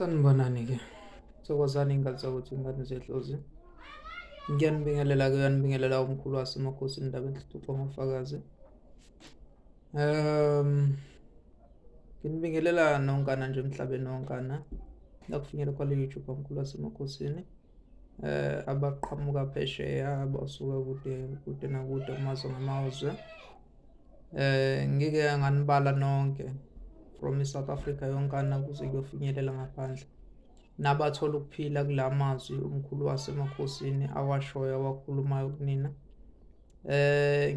Sanibonani-ke. Thokozani ingane zakwethu, ingane zedlozi. Ngiyanibingelela-ke, uyanibingelela umkhulu wasemakhosini Ndaba Enhle ngofakazi. Nginibingelela nonkana nje emhlabeni wonkana. La kufinyelwa kwale YouTube omkhulu wasemakhosini. Abaqhamuka phesheya, abasuka kude kude nakude kumazwe ngamazwe. Ngike nganibala nonke from i-South Africa yonkana kuze kuyofinyelela ngaphandle. Nabathola ukuphila kula mazwi umkhulu wasemakhosini awashoyo awakhulumayo kunina.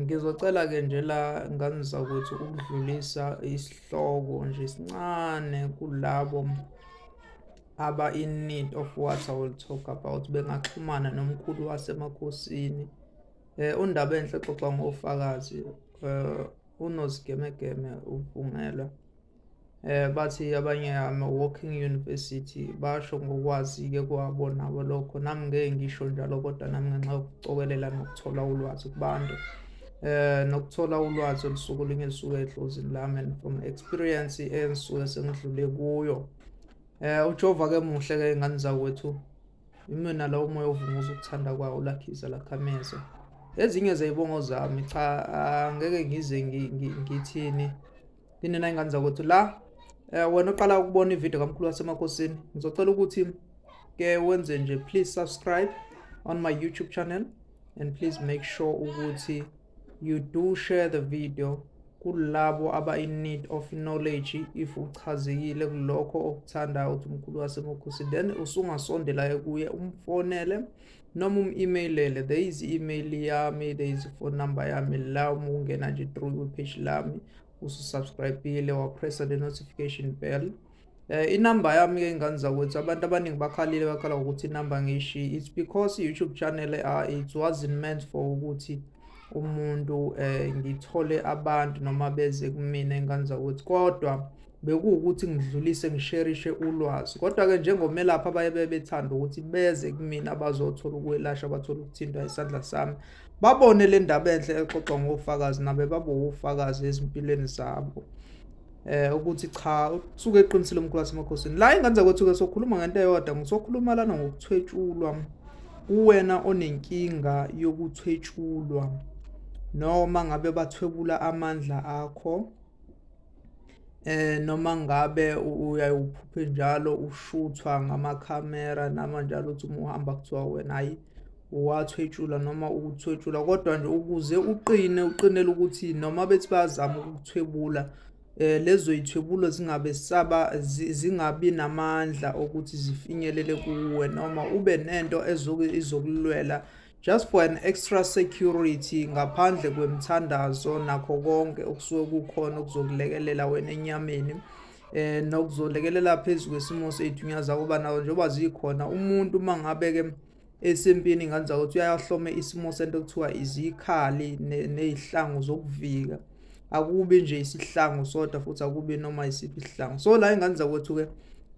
Ngizocela ke nje la ngane zakwethu ukudlulisa isihloko nje esincane kulabo aba in need of what I will talk about, bengaxhumana nomkhulu wasemakhosini. Undaba enhle exoxa ngofakazi, uNozigemegeme uVungelwa. Bathi abanye I'm a walking university, basho ngokwazi-ke kwabo nabo lokho. Nami ngeke ngisho njalo, kodwa nami ngenxa yokucokelela nokuthola ulwazi kubantu, nokuthola ulwazi olusuke olunye lisuke edlozini lami and from experience engisuke sengidlule kuyo. UJehova ke muhle ke ingane zakwethu. Imina lo umoya ovunguza ukuthanda kwawo lakhiza lakhameza. Ezinye zeyibongo zami cha, angeke ngize ngithini kinina ingane zakwethu la. Wena oqala ukubona ivideo kamkhulu wasemakhosini, ngizocela ukuthi ke wenze nje, please subscribe on my YouTube channel and please make sure ukuthi you do share the video kulabo aba in need of knowledge. If uchazekile kulokho okuthandayo ukuthi umkhulu wasemakhosini, then usungasondela kuye, umfonele noma um-emailele. There is email yami, there is phone number yami la. Uma ungena nje through page lami, ususubscribe-ile, wapressa the notification bell. Inamba yami ke ingane zakwethu, abantu abaningi bakhalile, bakhala ngokuthi inamba ngiyishiye. It's because i-YouTube channel, it wasn't meant for ukuthi umuntu ngithole abantu noma beze kumina, ingane zakwethu, kodwa bekuwukuthi ngidlulise, ngisherishe ulwazi. Kodwa-ke njengomelaphi, abaye bebethanda ukuthi beze kumina bazothola ukwelashwa, bathole ukuthintwa isandla sami, babone le ndaba enhle exoxwa ngofakazi, nabe babe ufakazi ezimpilweni zabo ukuthi cha, usuke eqinisile umkhulu wasemakhosini. La ingane zakwethu ke sokhuluma ngento eyodwa, ngisokhuluma lana ngokuthwetshulwa. Kuwena onenkinga yokuthwetshulwa noma ngabe bathwebula amandla akho, noma ngabe uyaye uphuphe njalo ushuthwa ngamakhamera, nama njalo uthi uma uhamba kuthiwa wena hayi uwathwetshulwa noma ukuthwetshulwa, kodwa nje ukuze uqine, uqinele ukuthi noma bethi bayazama ukukuthwebula, lezo yithwebulo zingabe saba zingabi namandla ukuthi zifinyelele kuwe, noma ube nento ezokulwela just for an extra security, ngaphandle kwemithandazo nakho konke okusuke kukhona okuzokulekelela wena enyameni, nokuzolekelela phezu kwesimo sethu zakuba nawo njengoba zikhona. Umuntu uma ngabe ke esempini, ingane zakwethu, uyahlome isimo sento okuthiwa izikhali nezihlangu zokuvika. Akubi nje isihlangu sodwa, futhi akubi noma isiphi isihlangu. So la ingane zakwethu ke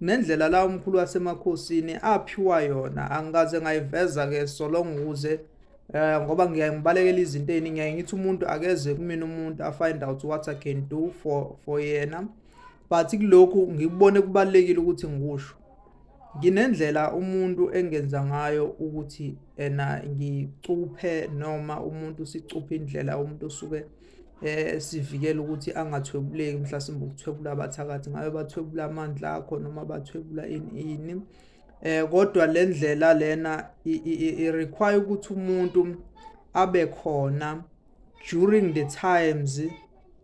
nendlela la umkhulu wasemakhosini aphiwa yona, angikaze ngayiveza ke so long ukuze ngoba ngiyaye ngibalekela izinto eziningi. Ngiyaye ngithi umuntu akeze kumina, umuntu a find out what I can do for yena, but kulokhu ngikubone kubalekile ukuthi ngikusho. Nginendlela umuntu engenza ngayo ukuthi ena ngicuphe noma umuntu sicuphe indlela umuntu osuke sivikela ukuthi angathwebuleki, mhlasimbe ukuthwebula abathakathi ngabe bathwebula amandla akho noma bathwebula ini ini. Kodwa le ndlela lena i require ukuthi umuntu abe khona during the times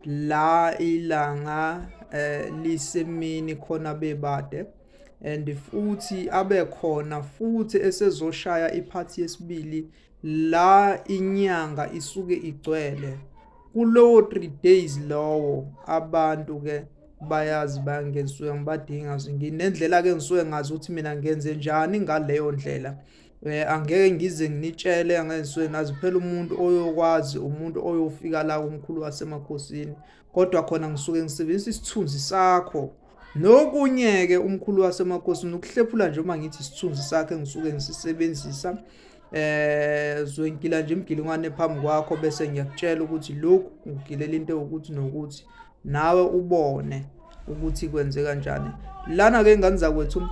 la ilanga lisemini khona bebade, and futhi abe khona futhi esezoshaya iphathi yesibili la inyanga isuke igcwele. Kulowo 3 days lowo, abantu ke bayazi bangisuke ngibadinga. Nginendlela ke ngisuke ngazi ukuthi mina ngenze njani ngaleyo ndlela. Angeke ngize nginitshele, angeke ngisuke ngazi phela. Umuntu oyokwazi, umuntu oyofika la kumkhulu wasemakhosini, kodwa khona ngisuke ngisebenzisa isithunzi sakho nokunye-ke umkhulu wasemakhosini ukuhlephula nje. Uma ngithi isithunzi sakhe ngisuke ngisisebenzisa, zoyinkila nje imgilingwane phambi kwakho, bese ngiyakutshela ukuthi lokhu ugilela into ukuthi nokuthi, nawe ubone ukuthi kwenze kanjani. Lana ke ingane zakwethu,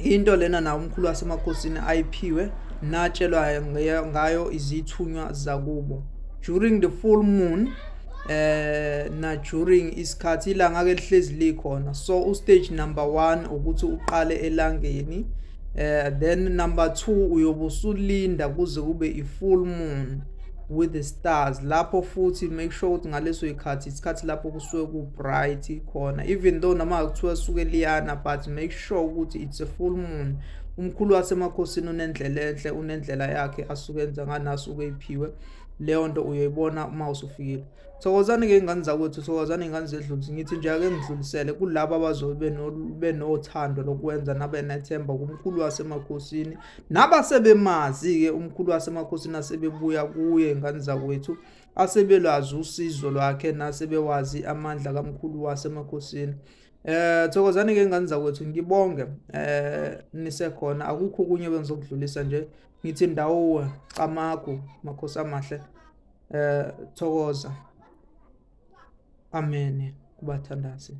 Into lena nawo umkhulu wasemakhosini ayiphiwe natshelwa ngayo izithunywa zakubo during the full moon na during isikhathi ilanga ke lihlezi likhona. So u stage number 1 ukuthi uqale elangeni, then number 2 uyobe usulinda kuze kube i full moon with the stars. Lapho futhi make sure ukuthi ngaleso sikhathi, isikhathi lapho kusuke ku bright khona, even though noma kuthiwa suke liyana, but make sure ukuthi it's a full moon. Umkhulu wasemakhosini unendlela enhle, unendlela yakhe asuke enza nganaso iphiwe leyo nto, uyoyibona uma usufikile. Thokozani-ke ingane zakwethu, thokozani ingane zedlulisi. Ngithi nje ake ngidlulisele kulabo abazobe benothando lokwenza nabenethemba kumkhulu wasemakhosini, nabasebemazi-ke umkhulu wasemakhosini, asebebuya kuye ingane zakwethu, asebelwazi usizo lwakhe nasebewazi amandla kamkhulu wasemakhosini. Thokozani ke ngane zakwethu, ngibonge nisekhona. Akukho okunye bengizokudlulisa nje, ngithi ndawo camagu makhosi amahle. Thokoza, amen kubathandazi.